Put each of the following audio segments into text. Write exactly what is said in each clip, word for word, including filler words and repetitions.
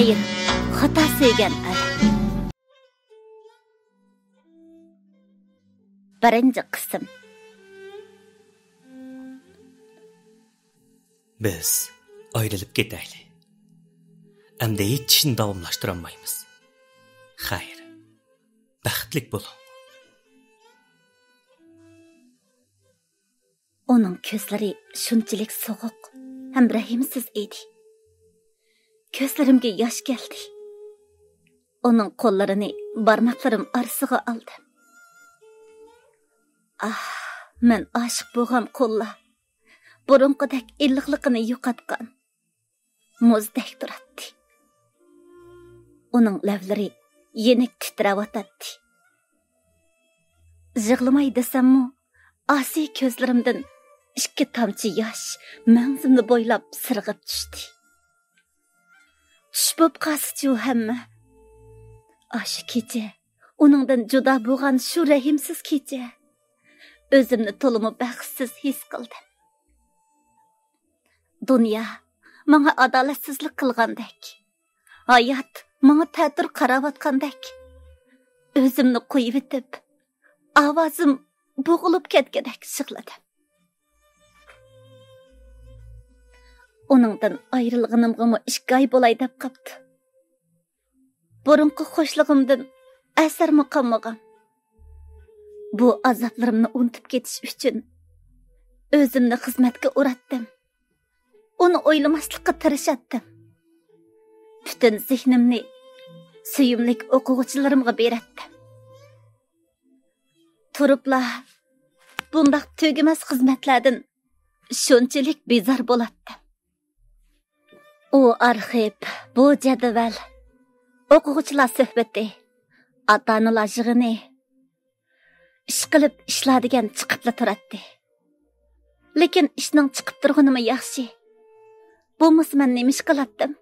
خەير، خاتا سۆيگەن ئەر. بىرىنچى قىسىم. بىز ئايرىلىپ كېتەيلى. ئەمدى ھېچ ئىشنى داۋاملاشتۇرالمايمىز. خەير، بەختلىك بولۇڭ. ئۇنىڭ كۆزلىرى شۇنچىلىك سوغۇق ھەم رەھىمسىز ئىدى. كۆزلىرىمگە ياش كەلدى. ئۇنىڭ قوللىرىنى بارماقلىرىم ئارىسىغا ئالدىم. ئاھ، مەن ئاشىق بولغان قوللار بۇرۇنقىدەك ئىللىقلىقىنى يوقاتقان، مۇزدەك تۇراتتى. ئۇنىڭ لەۋلىرى يېنىك تىترەۋاتاتتى. يىغلىماي دېسەممۇ، ئاسىي كۆزلىرىمدىن ئىككى تامچە ياش مەڭزىمنى بويلاپ سىرغىپ چۈشتى. چۈش بوپ قالسىچۇ ھەممە؟ ئاشۇ كېچە، ئۇنىڭدىن جۇدا بولغان شۇ رەھىمسىز كېچە، ئۆزۈمنى تولىمۇ بەختسىز ھېس قىلدىم. دۇنيا ماڭا ئادالەتسىزلىك قىلغاندەك، ھايات ماڭا تەتۈر قاراۋاتقاندەك، ئۆزۈمنى قويۇۋېتىپ، ئاۋازىم بوغۇلۇپ كەتكۈدەك يىغلىدىم. ئۇنىڭدىن ئايرىلغىنىمغىمۇ ئىككى ئاي بولاي دەپ قاپتۇ. بۇرۇنقى خۇشلۇقۇمدىن ئەسەرمۇ قالمىغان. بۇ ئازابلىرىمنى ئۇنتۇپ كېتىش ئۈچۈن ئۆزۈمنى خىزمەتكە ئۇراتتىم. ئۇنى ئويلىماسلىققا تىرىشاتتىم. پۈتۈن زېھنىمنى سۆيۈملۈك ئوقۇغۇچىلىرىمغا بېرەتتىم. تۇرۇپلا بۇنداق تۈگىمەس خىزمەتلەردىن شۇنچىلىك بىزار بولاتتىم. ئۇ ئارخىپ، بۇ جەدۋەل، ئوقۇغۇچىلار سۆھبىتى، ئاتا-ئانىلار يىغىنى، ئىشقىلىپ ئىشلار دېگەن چىقىپلا تۇراتتى. لېكىن ئىشنىڭ چىقىپ تۇرغىنىمۇ ياخشى. بولمىسا مەن نېمە ئىش قىلاتتىم؟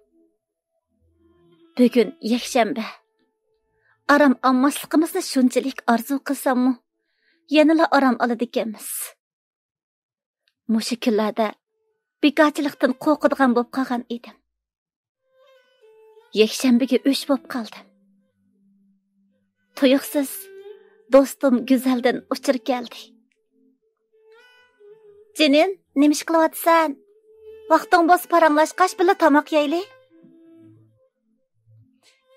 بۈگۈن يەكشەنبە. ئارام ئالماسلىقىمىزنى شۇنچىلىك ئارزۇ قىلساممۇ، يەنىلا ئارام ئالىدىكەنمىز. مۇشۇ كۈنلەردە بىكارچىلىقتىن قورقىدىغان بولۇپ قالغان ئىدىم. يەكشەنبىگە ئۆچ بولۇپ قالدىم. تۇيۇقسىز دوستۇم گۈزەلدىن ئۇچۇر كەلدى. جېنىم، نېمە ئىش قىلىۋاتىسەن؟ ۋاقتىڭ بولسا پاراڭلاشقاچ بىللە تاماق يەيلى.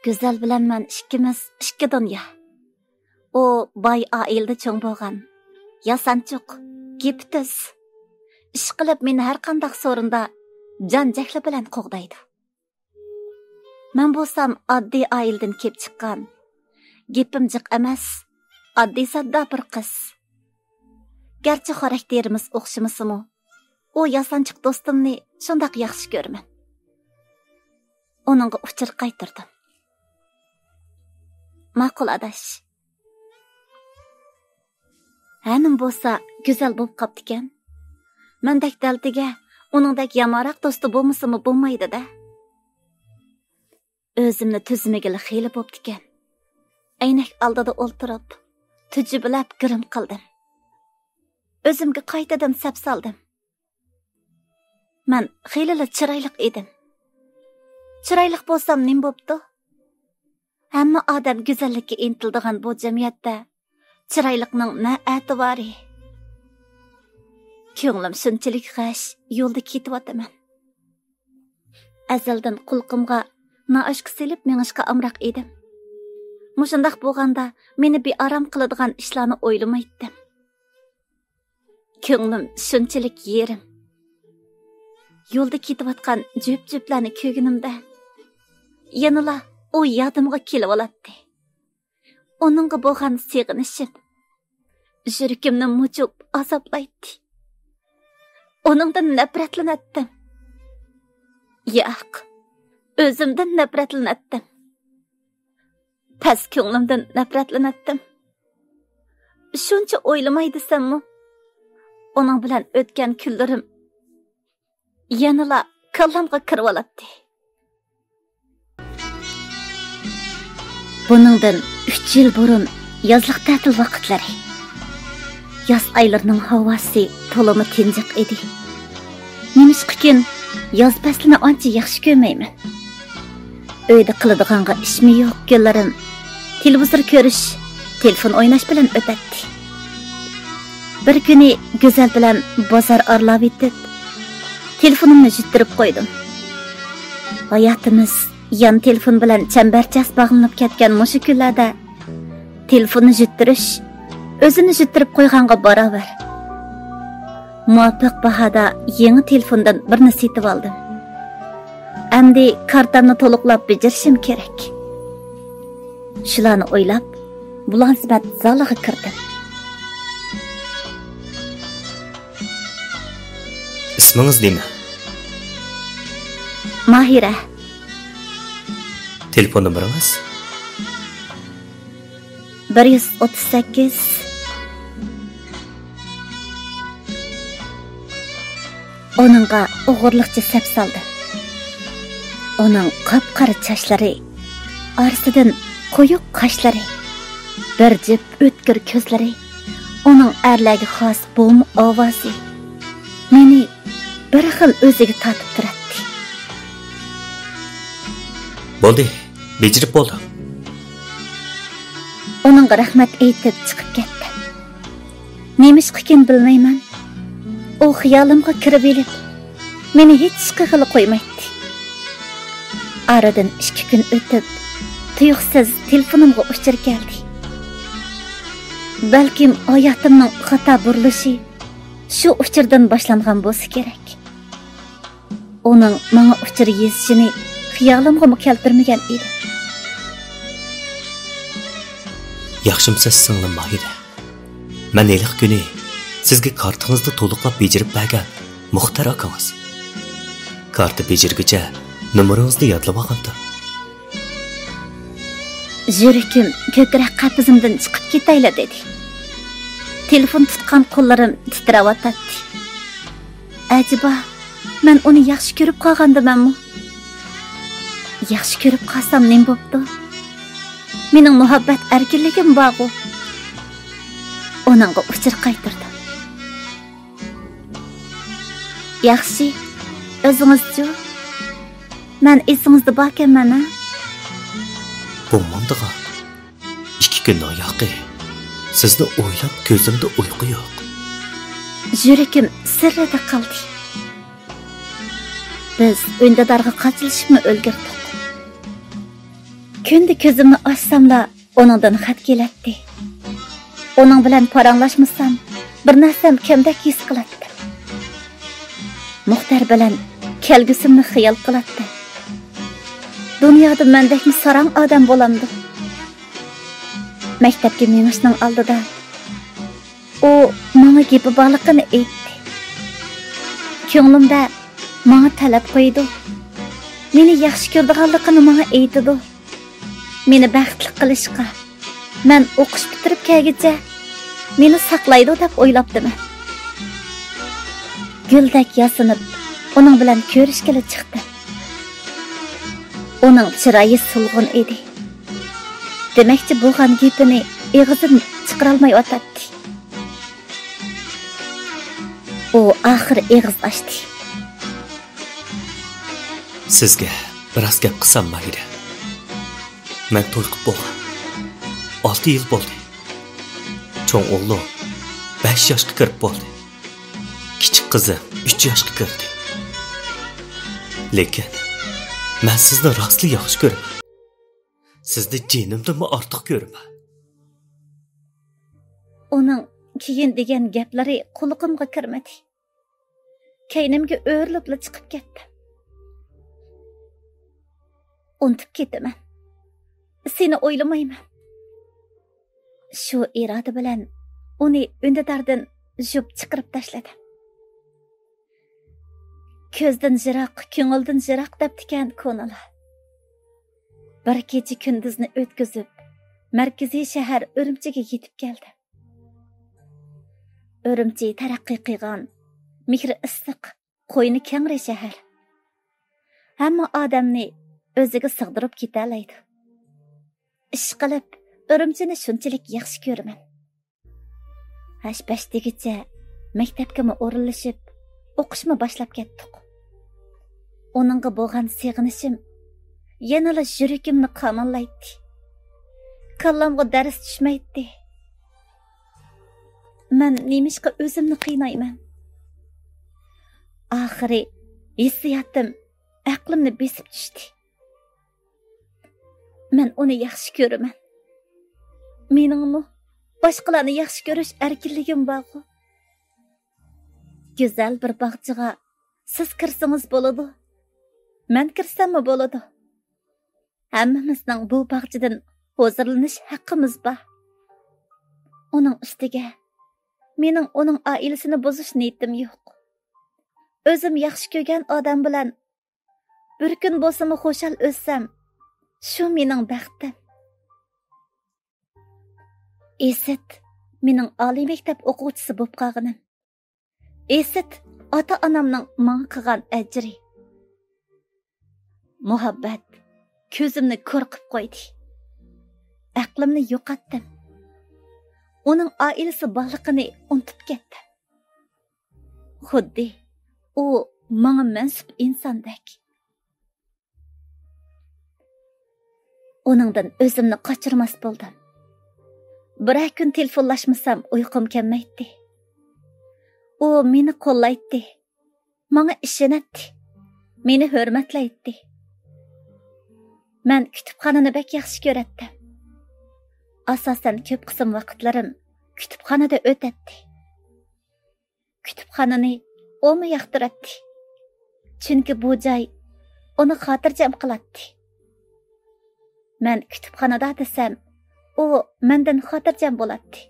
گۈزەل بىلەن مەن ئىككىمىز ئىككى دۇنيا. ئۇ باي ئائىلىدە چوڭ بولغان، ياسانچۇق، گېپى تۈز. ئىشقىلىپ مېنى ھەرقانداق سورۇندا جان جەھلى بىلەن قوغدايدۇ. مەن بولسام ئاددىي ئائىلىدىن كېلىپ چىققان، گېپىم جىق ئەمەس، ئاددىي ساددا بىر قىز. گەرچە خاراكتېرىمىز ئوخشىمىسىمۇ، ئۇ ياسانچۇق دوستۇمنى شۇنداق ياخشى كۆرىمەن. ئۇنىڭغا ئۇچۇر قايتۇردۇم. ماقۇل ئاداش. ھەنىم بولسا گۈزەل بولۇپ قاپتىكەن. مەندەك دەلتىگە ئۇنىڭدەك يامانراق دوستى بولمىسىمۇ بولمايدۇ-دە. ئۆزۈمنى تۈزىمىگىلى خېلى بوپتىكەن. ئەينەك ئالدىدا ئولتۇرۇپ، تۈجۈبىلەپ گىرىم قىلدىم. ئۆزۈمگە قايتىدىن سەپ سالدىم. مەن خېلىلا چىرايلىق ئىدىم. چىرايلىق بولسام نېمە بوپتۇ؟ ھەممە ئادەم گۈزەللىككە ئىنتىلىدىغان بۇ جەمئىيەتتە چىرايلىقنىڭ نە ئەتىۋارى؟ كۆڭلۈم شۇنچىلىك غەش، يولدا كېتىۋاتىمەن. ئەزەلدىن قۇلىقىمغا نائاشكا سېلىپ مېڭىشقا ئامراق ئىدىم. مۇشۇنداق بولغاندا مېنى بىئارام قىلىدىغان ئىشلارنى ئويلىمايتتىم. كۆڭلۈم شۇنچىلىك يېرىم. يولدا كېتىۋاتقان جۈپ-جۈپلەرنى كۆرگىنىمدە، يەنىلا ئۇ يادىمغا كېلىۋالاتتى. ئۇنىڭغا بولغان سېغىنىشىم يۈرىكىمنى مۇجۇپ ئازابلايتتى. ئۇنىڭدىن نەپرەتلىنەتتىم. ياق، ئۆزۈمدىن نەپرەتلىنەتتىم. پەس كۆڭلۈمدىن نەپرەتلىنەتتىم. شۇنچە ئويلىماي دېسەممۇ، ئۇنىڭ بىلەن ئۆتكەن كۈنلىرىم يەنىلا كاللامغا كىرىۋالاتتى. بۇنىڭدىن ئۈچ يىل بۇرۇن يازلىق تەتىل ۋاقىتلىرى. ياز ئايلىرىنىڭ ھاۋاسى تولىمۇ تىنجىق ئىدى. نېمىشقىكىن ياز پەسلىنى ئانچە ياخشى كۆرمەيمەن. ئۆيدە قىلىدىغانغا ئىشمۇ يوق كۈنلىرىم تېلېۋىزور كۆرۈش، تېلېفون ئويناش بىلەن ئۆتەتتى. بىر كۈنى گۈزەل بىلەن بازار ئارىلاۋېتىپ، تېلېفونۇمنى يۈتتۈرۈپ قويدۇم. ھاياتىمىز يان تېلېفون بىلەن چەمبەرچاس باغلىنىپ كەتكەن مۇشۇ كۈنلەردە تېلېفوننى يۈتتۈرۈش ئۆزىنى يۈتتۈرۈپ قويغانغا باراۋەر. مۇۋاپىق باھادا يېڭى تېلېفوندىن بىرنى سېتىۋالدىم. ئەمدى كارتامنى تولۇقلاپ بېجىرىشىم كېرەك. شۇلارنى ئويلاپ، مۇلازىمەت زالىغا كىردىم. ئىسمىڭىز نېمە؟ ماھىرە. تېلېفون نومۇرىڭىز؟ بىر يۈز ئوتتۇز سەككىز. ئۇنىڭغا ئوغرىلىقچە سەپ سالدىم. ئۇنىڭ قاپقارا چاچلىرى، ئارىسىدىن قويۇق قاشلىرى، بىر جۈپ ئۆتكۈر كۆزلىرى، ئۇنىڭ ئەرلەرگە خاس بوم ئاۋازى مېنى بىر خىل ئۆزىگە تارتىپ تۇراتتى. بولدى، بېجىرىپ بولدۇم. ئۇنىڭغا رەھمەت ئېيتىپ چىقىپ كەتتىم. نېمىشقىكىن بىلمەيمەن، ئۇ خىيالىمغا كىرىۋېلىپ، مېنى ھېچ قىلغىلى قويمايتتى. ئارىدىن ئىككى كۈن ئۆتۈپ، تۇيۇقسىز تېلېفونۇمغا ئۇچۇر كەلدى. بەلكىم ھاياتىمنىڭ خاتا بۇرۇلۇشى شۇ ئۇچۇردىن باشلانغان بولسا كېرەك. ئۇنىڭ ماڭا ئۇچۇر يېزىشىنى خىيالىمغىمۇ كەلتۈرمىگەن ئىدىم. ياخشىمۇسىز، سىڭلىم ماھىرە؟ مەن ھېلىقى كۈنى سىزگە كارتىڭىزنى تولۇقلاپ بېجىرىپ بەرگەن مۇختەر ئاكىڭىز. كارتا بېجىرگۈچە نومۇرىڭىزنى يادلىۋالغانتىم. يۈرىكىم كۆكرەك قەپىسىمدىن چىقىپ كېتەيلا دېدى. تېلېفون تۇتقان قوللىرىم تىترەۋاتاتتى. ئەجەبا، مەن ئۇنى ياخشى كۆرۈپ قالغاندىمەنمۇ؟ ياخشى كۆرۈپ قالسام نېمە بوپتۇ؟ مېنىڭ مۇھەببەت ئەركىنلىكىم بارغۇ. ئۇنىڭغا ئۇچۇر قايتۇردۇم. ياخشى، ئۆزىڭىزچۇ؟ مەن ئېسىڭىزدە باركەنمەن ھە؟ بولمامدىغان. ئىككى كۈندىن ياقى سىزنى ئويلاپ كۆزۈمدە ئۇيقۇ يوق. يۈرىكىم سىررىدە قالدى. بىز ئۈندىدارغا قاچىلىشىپمۇ ئۈلگۈردۇق. كۈندە كۆزۈمنى ئاچساملا ئۇنىڭدىن خەت كېلەتتى. ئۇنىڭ بىلەن پاراڭلاشمىسام، بىر نەرسەم كەمدەك ھېس قىلاتتىم. مۇختەر بىلەن كەلگۈسىمنى خىيال قىلاتتىم. دۇنيادا مەندەكمۇ ساراڭ ئادەم بولامدۇ؟ مەكتەپكە مېڭىشنىڭ ئالدىدا ئۇ ماڭا گېپى بارلىقىنى ئېيتتى. كۆڭلۈمدە ماڭا تەلەپ قويىدۇ. مېنى ياخشى كۆرىدىغانلىقىنى ماڭا ئېيتىدۇ. مېنى بەختلىك قىلىشقا، مەن ئوقۇش پۈتتۈرۈپ كەلگۈچە مېنى ساقلايدۇ دەپ ئويلاپتىمەن. گۈلدەك ياسىنىپ، ئۇنىڭ بىلەن كۆرۈشكىلى چىقتىم. ئۇنىڭ چىرايى سولغۇن ئىدى. دېمەكچى بولغان گېپىنى ئېغىزىدىن چىقىرالمايۋاتاتتى. ئۇ ئاخىر ئېغىز ئاچتى. سىزگە راست گەپ قىلسام، ماھىرە، مەن توي قىپ بولغان. ئالتە يىل بولدى. چوڭ ئوغلۇم بەش ياشقا كىرىپ بولدى. كىچىك قىزىم ئۈچ ياشقا كىردى. لېكىن مەن سىزنى راستلا ياخشى كۆرىمەن. سىزنى جېنىمدىنمۇ ئارتۇق كۆرىمەن. ئۇنىڭ كېيىن دېگەن گەپلىرى قۇلىقىمغا كىرمىدى. كەينىمگە ئۆرۈلۈپلا چىقىپ كەتتىم. ئۇنتۇپ كېتىمەن. سېنى ئويلىمايمەن. شۇ ئىرادە بىلەن ئۇنى ئۈندىداردىن يۇپ چىقىرىپ تاشلىدىم. كۆزدىن يىراق، كۆڭۈلدىن يىراق دەپتىكەن كونىلار. بىر كېچە كۈندۈزنى ئۆتكۈزۈپ، مەركىزىي شەھەر ئۈرۈمچىگە يېتىپ كەلدىم. ئۈرۈمچى تەرەققىي قىلغان، مېھرى ئىسسىق، قوينى كەڭرى شەھەر. ھەممە ئادەمنى ئۆزىگە سىغدۇرۇپ كېتەلەيدۇ. ئىشقىلىپ، ئۈرۈمچىنى شۇنچىلىك ياخشى كۆرىمەن. ھەش-پەش دېگۈچە مەكتەپكىمۇ ئورۇنلىشىپ، ئوقۇشمۇ باشلاپ كەتتۇق. ئۇنىڭغا بولغان سېغىنىشىم يەنىلا يۈرىكىمنى قاماللايتتى. كاللامغا دەرس چۈشمەيتتى. مەن نېمىشقا ئۆزۈمنى قىينايمەن؟ ئاخىرى ھېسسىياتىم ئەقلىمنى بېسىپ چۈشتى. مەن ئۇنى ياخشى كۆرىمەن. مېنىڭمۇ باشقىلارنى ياخشى كۆرۈش ئەركىنلىكىم بارغۇ. گۈزەل بىر باغچىغا سىز كىرسىڭىز بولىدۇ. مەن كىرسەممۇ بولىدۇ. ھەممىمىزنىڭ بۇ باغچىدىن ھۇزۇرلىنىش ھەققىمىز بار. ئۇنىڭ ئۈستىگە، مېنىڭ ئۇنىڭ ئائىلىسىنى بۇزۇش نىيىتىم يوق. ئۆزۈم ياخشى كۆرگەن ئادەم بىلەن بىر كۈن بولسىمۇ خۇشال ئۆتسەم، شۇ مېنىڭ بەختىم. ئىسىت مېنىڭ ئالىي مەكتەپ ئوقۇغۇچىسى بولۇپ قالغىنىم. ئىسىت ئاتا-ئانامنىڭ ماڭا قىلغان ئەجرى. مۇھەببەت كۆزۈمنى كور قىپ قويدى. ئەقلىمنى يوقاتتىم. ئۇنىڭ ئائىلىسى بارلىقىنى ئۇنتۇپ كەتتىم. خۇددى ئۇ ماڭا مەنسۇپ ئىنساندەك. ئۇنىڭدىن ئۆزۈمنى قاچۇرماس بولدۇم. بىرەر كۈن تېلېفونلاشمىسام ئۇيقۇم كەلمەيتتى. ئۇ مېنى قوللايتتى، ماڭا ئىشىنەتتى، مېنى ھۆرمەتلەيتتى. مەن كۇتۇپخانىنى بەك ياخشى كۆرەتتىم. ئاساسەن كۆپ قىسىم ۋاقىتلىرىم كۇتۇپخانىدا ئۆتەتتى. كۇتۇپخانىنى ئۇمۇ ياقتۇراتتى. چۈنكى بۇ جاي ئۇنى خاتىرجەم قىلاتتى. مەن كۇتۇپخانىدا دېسەم، ئۇ مەندىن خاتىرجەم بولاتتى.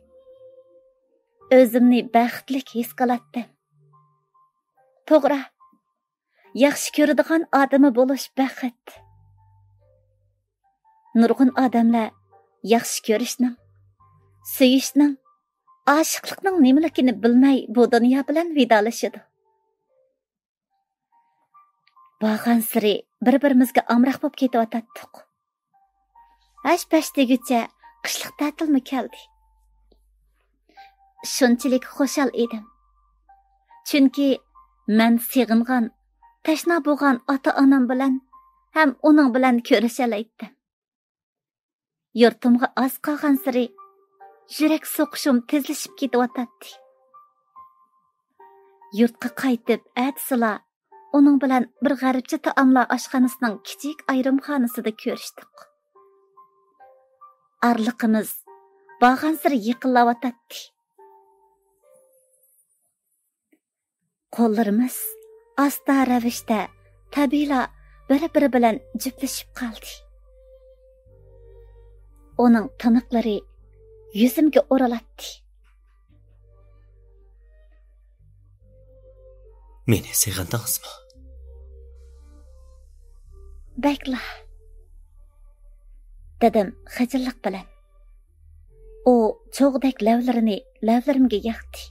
ئۆزۈمنى بەختلىك ھېس قىلاتتىم. توغرا، ياخشى كۆرىدىغان ئادىمى بولۇش بەخت. نۇرغۇن ئادەملەر ياخشى كۆرۈشنىڭ، سۆيۈشنىڭ، ئاشىقلىقنىڭ نېمىلىكىنى بىلمەي بۇ دۇنيا بىلەن ۋىدالىشىدۇ. بارغانسېرى بىر-بىرىمىزگە ئامراق بولۇپ كېتىۋاتاتتۇق. ھەش-پەش دېگۈچە قىشلىق تەتىلمۇ كەلدى. شۇنچىلىك خۇشال ئىدىم. چۈنكى مەن سېغىنغان، تەشنا بولغان ئاتا-ئانام بىلەن ھەم ئۇنىڭ بىلەن كۆرۈشەلەيتتىم. يۇرتۇمغا ئاز قالغانسېرى يۈرەك سوقۇشۇم تېزلىشىپ كېتىۋاتاتتى. يۇرتقا قايتىپ ئەتىسىلا ئۇنىڭ بىلەن بىر غەربچە تائاملار ئاشخانىسىنىڭ كىچىك ئايرىمخانىسىدا كۆرۈشتۇق. ئارىلىقىمىز بارغانسېرى يېقىنلاۋاتاتتى. قوللىرىمىز ئاستا رەۋىشتە تەبىئىيلا بىر-بىرى بىلەن جۈپلىشىپ قالدى. ئۇنىڭ تىنىقلىرى يۈزۈمگە ئۇرۇلاتتى. مېنى سېغىندىڭىزمۇ؟ بەكلا، دېدىم خىجىللىق بىلەن. ئۇ چوغدەك لەۋلىرىنى لەۋلىرىمگە ياقتى.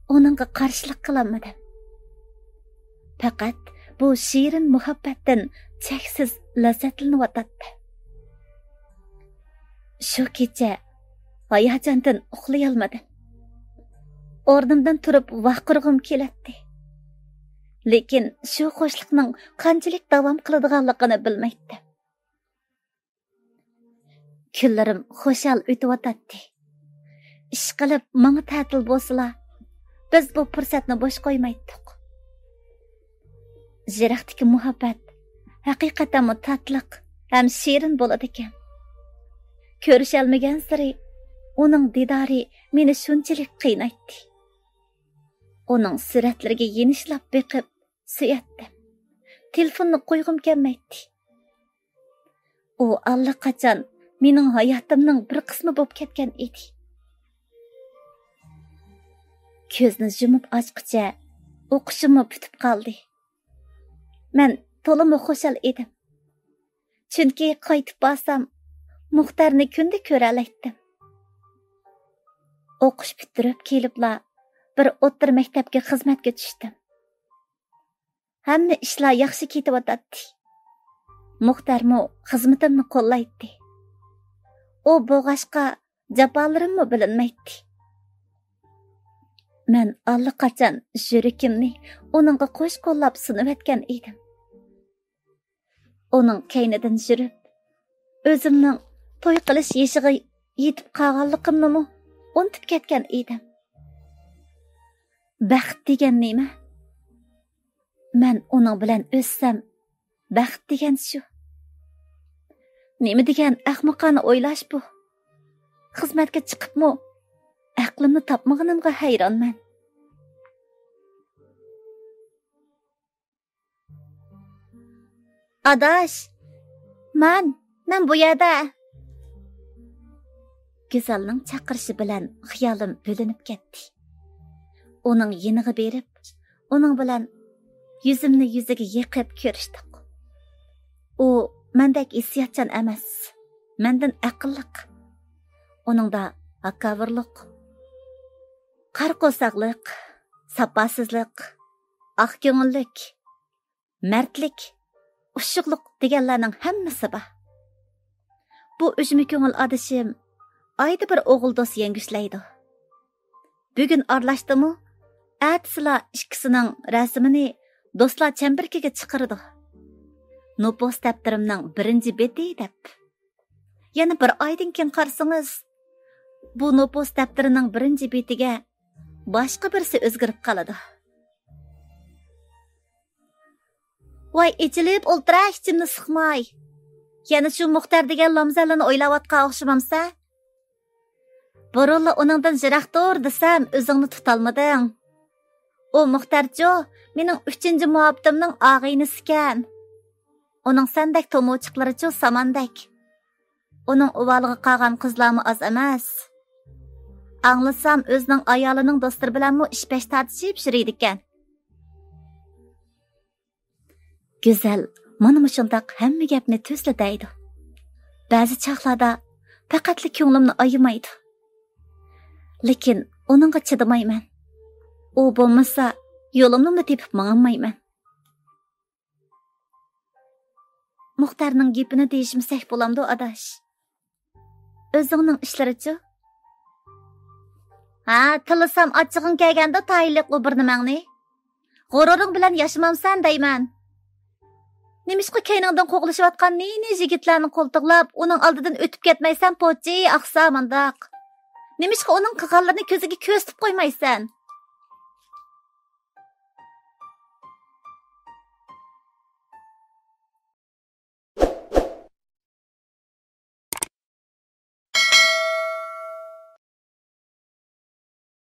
ئۇنىڭغا قارشىلىق قىلالمىدىم. پەقەت بۇ شېرىن مۇھەببەتتىن چەكسىز لەززەتلىنىۋاتاتتىم. شۇ كېچە ھاياجاندىن ئۇخلىيالمىدىم. ئورنۇمدىن تۇرۇپ ۋارقىرىغۇم كېلەتتى. لېكىن شۇ خۇشلۇقنىڭ قانچىلىك داۋام قىلىدىغانلىقىنى بىلمەيتتىم. كۈنلىرىم خۇشال ئۆتۈۋاتاتتى. ئىشقىلىپ ماڭا تەتىل بولسىلا، بىز بۇ پۇرسەتنى بوش قويمايتتۇق. يىراقتىكى مۇھەببەت ھەقىقەتەنمۇ تاتلىق ھەم شېرىن بولىدىكەن. كۆرۈشەلمىگەنسېرى ئۇنىڭ دىدارى مېنى شۇنچىلىك قىينايتتى. ئۇنىڭ سۈرەتلىرىگە يېنىشلاپ بېقىپ سۆيەتتىم. تېلېفوننى قويغۇم كەلمەيتتى. ئۇ ئاللىقاچان مېنىڭ ھاياتىمنىڭ بىر قىسمى بولۇپ كەتكەن ئىدى. كۆزنى يۇمۇپ ئاچقۇچە ئوقۇشۇممۇ پۈتۈپ قالدى. مەن تولىمۇ خۇشال ئىدىم. چۈنكى قايتىپ بارسام، مۇختەرنى كۈندە كۆرەلەيتتىم. ئوقۇش پۈتتۈرۈپ كېلىپلا بىر ئوتتۇرا مەكتەپكە خىزمەتكە چۈشتۈم. ھەممە ئىشلار ياخشى كېتىۋاتاتتى. مۇختەرمۇ خىزمىتىمنى قوللايتتى. ئۇ بولغاچقا جاپالىرىممۇ بىلىنمەيتتى. مەن ئاللىقاچان يۈرىكىمنى ئۇنىڭغا قوش قوللاپ سۇنۇۋەتكەن ئىدىم. ئۇنىڭ كەينىدىن يۈرۈپ، ئۆزۈمنىڭ توي قىلىش يېشىغا يېتىپ قالغانلىقىمنىمۇ ئۇنتۇپ كەتكەن ئىدىم. بەخت دېگەن نېمە؟ مەن ئۇنىڭ بىلەن ئۆتسەم، بەخت دېگەن شۇ. نېمە دېگەن ئەخمىقانە ئويلاش بۇ! خىزمەتكە چىقىپمۇ ئەقلىمنى تاپمىغىنىمغا ھەيرانمەن. ئاداش، مەن، مەن بۇ يەردە. گۈزەلنىڭ چاقىرىشى بىلەن خىيالىم بۆلۈنۈپ كەتتى. ئۇنىڭ يېنىغا بېرىپ، ئۇنىڭ بىلەن يۈزۈمنى يۈزىگە يېقىپ كۆرۈشتۇق. ئۇ مەندەك ھېسسىياتچان ئەمەس، مەندىن ئەقىللىق. ئۇنىڭدا ھاكاۋۇرلۇق، قارا قورساقلىق، ساپاسىزلىق، ئاق كۆڭۈللۈك، مەردلىك، ئۇششۇقلۇق دېگەنلەرنىڭ ھەممىسى بار. بۇ ئۈجمە كۆڭۈل ئادىشىم ئايدا بىر ئوغۇل دوست يەڭگۈشلەيدۇ. بۈگۈن ئارىلاشتىمۇ، ئەتىسىلا ئىككىسىنىڭ رەسىمىنى دوستلار چەمبىرىكىگە چىقىرىدۇ. نوپۇس دەپتىرىمنىڭ بىرىنچى بېتى دەپ. يەنە بىر ئايدىن كېيىن قارىسىڭىز، بۇ نوپۇس دەپتىرىنىڭ بىرىنچى بېتىگە باشقا بىرسى ئۆزگىرىپ قالىدۇ. ۋاي، ئېچىلىپ ئولتۇرە، ئىچىمنى سىقماي. يەنە شۇ مۇختەر دېگەن لامزەللىنى ئويلاۋاتقان ئوخشىمامسەن؟ بۇرۇنلا ئۇنىڭدىن يىراق تۇر دېسەم، ئۆزۈڭنى تۇتالمىدىڭ. ئۇ مۇختەرچۇ، مېنىڭ ئۈچىنچى مۇھەببىتىمنىڭ ئاغىنىسىكەن. ئۇنىڭ سەندەك تومۇرچۇقلىرىچۇ ساماندەك. ئۇنىڭ ئۇۋالىغا قالغان قىزلارمۇ ئاز ئەمەس. ئاڭلىسام، ئۆزىنىڭ ئايالىنىڭ دوستلىرى بىلەنمۇ ئىش-پەش تارتىشىپ يۈرىدىكەن. گۈزەل مانا مۇشۇنداق ھەممە گەپنى تۈزلا دەيدۇ. بەزى چاغلاردا پەقەتلا كۆڭلۈمنى ئايىمايدۇ. لېكىن ئۇنىڭغا چىدىمايمەن. ئۇ بولمىسا، يولۇمنىمۇ تېپىپ ماڭالمايمەن. مۇختەرنىڭ گېپىنى دېيىشمىسەك بولامدۇ، ئاداش؟ ئۆزۈڭنىڭ ئىشلىرىچۇ؟ ھە، تىللىسام ئاچچىقىڭ كەلگەندۇ تايىنلىق ئۇ بىر نېمەڭنى. غۇرۇرۇڭ بىلەن ياشىمامسەن دەيمەن. نېمىشقا كەينىڭدىن قوغلىشىۋاتقان نى-نى يىگىتلەرنى قولتۇقلاپ، ئۇنىڭ ئالدىدىن ئۆتۈپ كەتمەيسەن، پوچى ئاقسا مانداق؟ نېمىشقا ئۇنىڭ قىلغانلىرىنى كۆزىگە كۆرسىتىپ قويمايسەن؟